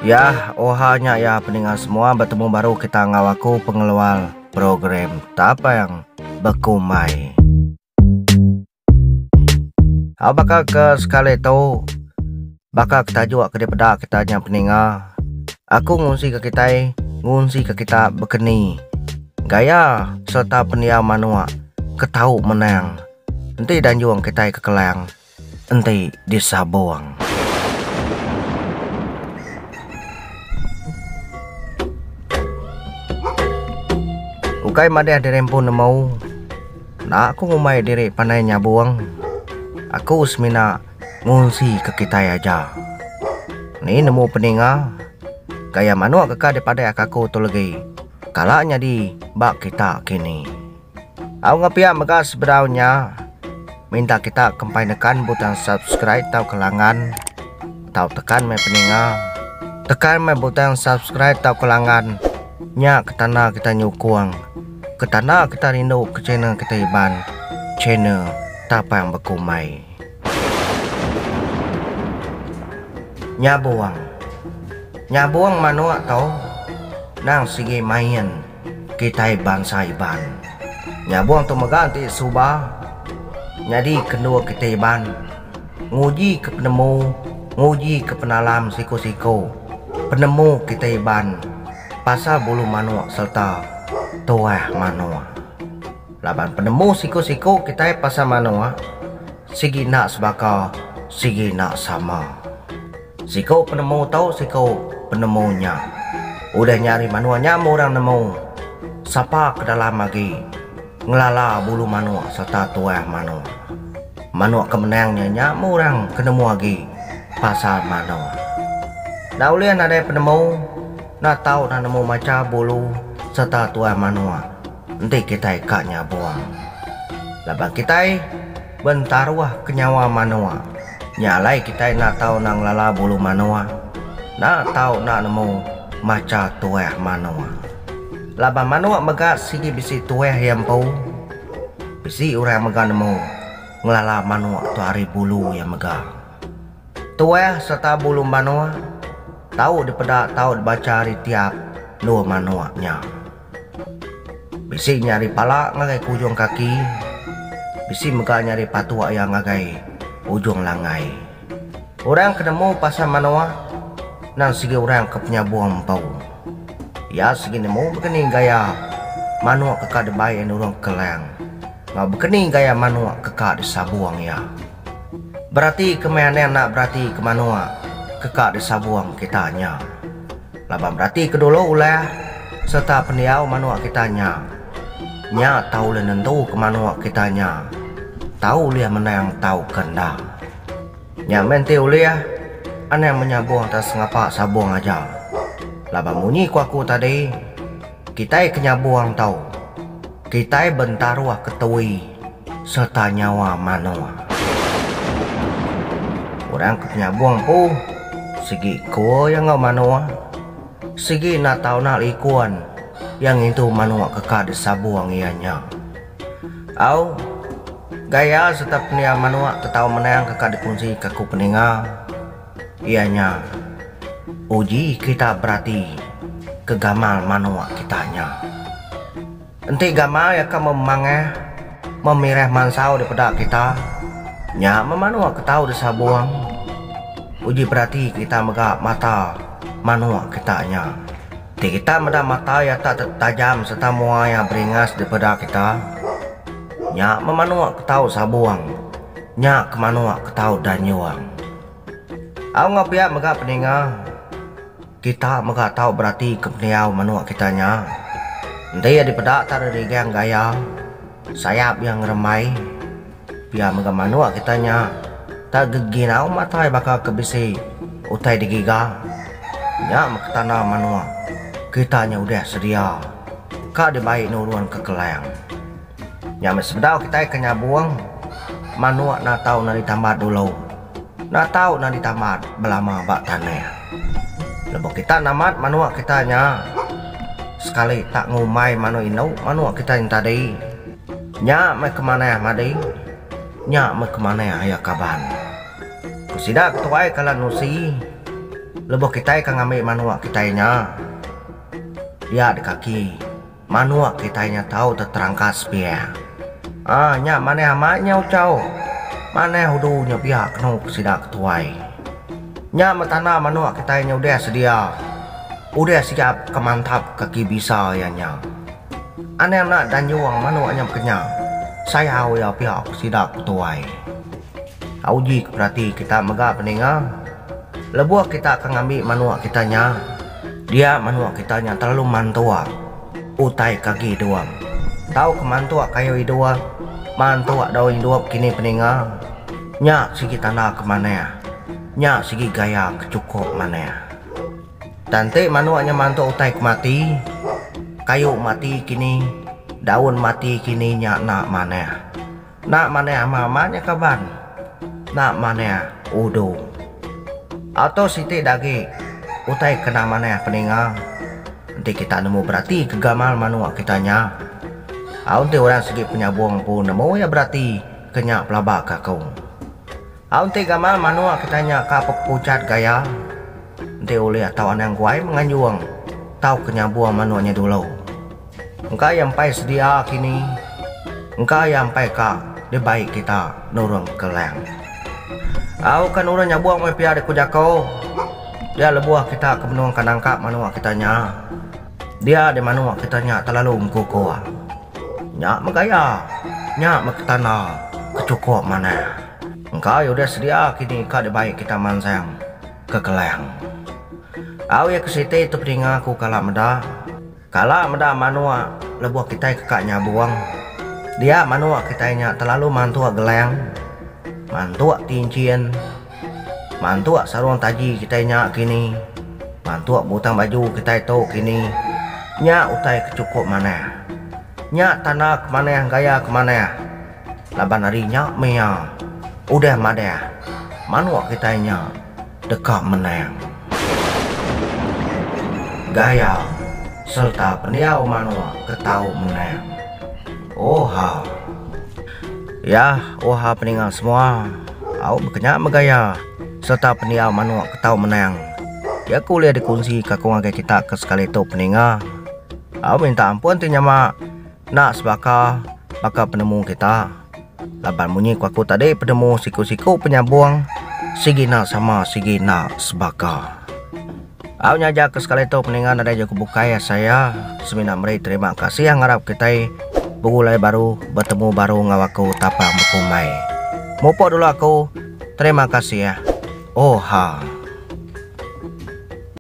Yah, oha nya ya peninga semua betemu baru kita enggau aku pengeluar program Tapang Bekumbai. Au baka ke sekali tu baka ke tajuk ke dipeda kita nya peninga aku ngungsi ke kitai ngungsi ke kita bekeni gaya sereta pendiau manuk ke tau menang enti danjung kitai ke kelang. Enti disabung. Ukai madah diri empu nemu. Enda aku ngumbai diri pandai nyabung. Aku semina ngungsi ke kitai aja. Ni nemu peninga gaya manuk ke ka dipadah ke aku tu legi kala nyadi ba kita kini. Au enggau pia mega sebedau nya minta kita kempai nekan butang subscribe tauka langgan tau tekan meh peninga. Tekan meh butang subscribe tauka langgan nya ke tanda kita nyukung ke tanda kita rindu ke channel kita Iban channel Tapang Bekumbai. Nyabung Nyabung manuk tu nang sigi main. Kitai bansa Iban. Nyabung tu mega enti suba nyadi kendur kitai Iban nguji ke penemu nguji ke penalam siku-siku penemu kitai Iban pasal bulu manuk sereta tuah manuk. Laban penemu siku-siku kitai pasal manuk sigi enda sebaka sigi enda sama. Siku penemu tu siku penemu nya. Udah nya ari manuk nya meh orang nemu sapa ke dalam agi ngelala bulu manuk sereta tuah manuk. Manuk ke menang nya nya meh orang ke nemu agi pasal manuk. Enda ulih nadai penemu enda tau enda nemu macha bulu sereta tuah manuk enti kitai ka nyabung. Laban kitai. Bentaruh ke nyawa manuk. Nya alai kitai enda tau enda ngelala bulu manuk. Enda tau enda nemu macha tuah manuk. Laban manuk mega sigi bisi tuah iya empu. Bisi orang mega nemu ngelala manuk tu ari bulu iya mega. Tuah sereta bulu manuk tau dipeda tau dibacha ari tiap endur manuk nya. Bisi nya ari pala ngagai ke ujung kaki, bisi mega nya ari patuk iya ngagai ujung langai. Orang ke nemu pasal manuk endang sigi orang ke penyabung empu. Iya sigi nemu bekeni gaya manuk ke ka dibai iya nulung kelang enggau bekeni gaya manuk ke ka disabung iya. Berati ke meh anang enda berati ke manuk ke ka disabung kita nya. Laban berati ke dulu ulah sereta pendiau manuk kita nya. Nya tau ulih nentu ke manuk kita nya tau ulih menang tauka enda. Nya meh enti ulih anang menyabung tang sengapa sabung aja. Laban munyi ku aku tadi kitai ke nyabung tu kitai bentaruh ketui sereta nyawa manuk. Orang ke penyabung empu sigi ko iya enggau manuk. Sigi enda tau enda likun iya ngintu manuk ke ka disabung iya nya. Au, gaya sereta pendiau manuk ke tau menang ke ka dikunsi ke aku peninga iya nya uji kita berati ke gamal manuk kita nya. Enti gamal iya ka memangah, memirah mansau dipeda kita, nya meh manuk ke tau disabung. Uji perati kita mega mata manuk kita nya. Enti kita meda mata iya tak tajam sereta mua iya beringas dipeda kita, nya meh manuk ke tau sabung, nya ke manuk ke tau danjung. Au enggau pia mega peninga. Kita mega tau berati ke pendiau manuk kita nya. Enti iya dipeda tak rerigang gaya, sayap iya ngerembai. Pia mega manuk kita nya tak geginau matai baka ke bisi utai digiga. Nya meh ketanda manuk kita nya udah sedia ka dibai nurun ke kelang. Nya meh sebedau kitai ke nyabung manuk enda tau enda ditambat dulu. Enda tau enda ditamat belama ba tanah. Lebuh kita namat manuk kita nya, sekali tak ngumbai manuk indu manuk kita nya tadi. Nya meh ke manah madi, nya meh ke manah aya kaban. Ku sida ketuai kala nusi. Lebuh kitai ka ngambi manuk kitai nya dia di kaki manuk kitai nya tau teterangkas pia. Aa nya manah amat nya ucau. Manah udu nya pia kenu ke sida ke tuai. Nya meh tanda manuk kitai nya udah sedia udah siap ke mantap kaki bisa iya nya. Anang enda danjung manuk nya meka nya sayau iya pia ke sida ke tuai. Uji ke perati kita mega peninga. Lebuh kita ke ngambi manuk kita nya, dia manuk kita nya terlalu mantuk utai ke agi idup. Tau ke mantuk kayu idup, mantuk daun idup kini peninga, nya sigi tanda ke manah, nya sigi gaya ke chukup manah. Tang enti manuk nya mantuk utai ke mati, kayu mati kini, daun mati kini nya enda manah. Enda manah amat-amat nya kaban. Enda manah udu. Ato siti da agi utai kena manah peninga enti kita nemu berati ke gamal manuk kita nya. Au enti orang sigi penyabung empu nemu iya berati ke nya pelaba ke aku. Au enti gamal manuk kita nya ka pepuchat gaya enti ulih tau anang guai menganjung tauka nyabung manuk nya dulu. Engka iya empai sedia kini. Engka iya empai ka dibai kita nurung kelang. Au ka nurung nyabung meh pia diku jako. Dia lebuh kita ke benung ka nangkap manuk kita nya. Dia di manuk kita nya terlalu engkukuk. Nya meh gaya. Nya meh ketanda ke chukup manah. Engka iya udah sedia kini ka dibai kita mansang ke kelang. Au iya ke siti tu peninga ku kala meda. Kala meda manuk lebuh kitai ke ka nyabung, dia manuk kitai nya terlalu mantuk gelang, mantuk tinchin, mantuk sarung taji kitai nya kini, mantuk butang baju kitai tu kini. Nya utai ke chukup manah. Nya tanda ke manah gaya ke manah laban ari nya meh iya udah madah manuk kitai nya. Deka menang. Gaya sereta pendiau manuk ke tau menang. Oha. Yah, oha peninga semua. Au bekenya meh gaya sereta pendiau manuk ke tau menang. Iya ke ulih dikunsi ka aku ngagai kita ke sekali tu peninga. Au minta ampun ti nyama enda sebaka baka penemu kita. Laban munyi ku aku tadi penemu siku-siku penyabung sigi enda sama sigi enda sebaka. Au nya aja ke sekali tu peninga nadai jaku bukai asai iya semina meri terima kasih ngarap kitai begulai baru betemu baru enggau aku Tapang Bekumbai. Mupuk dulu aku terima kasih. Oha.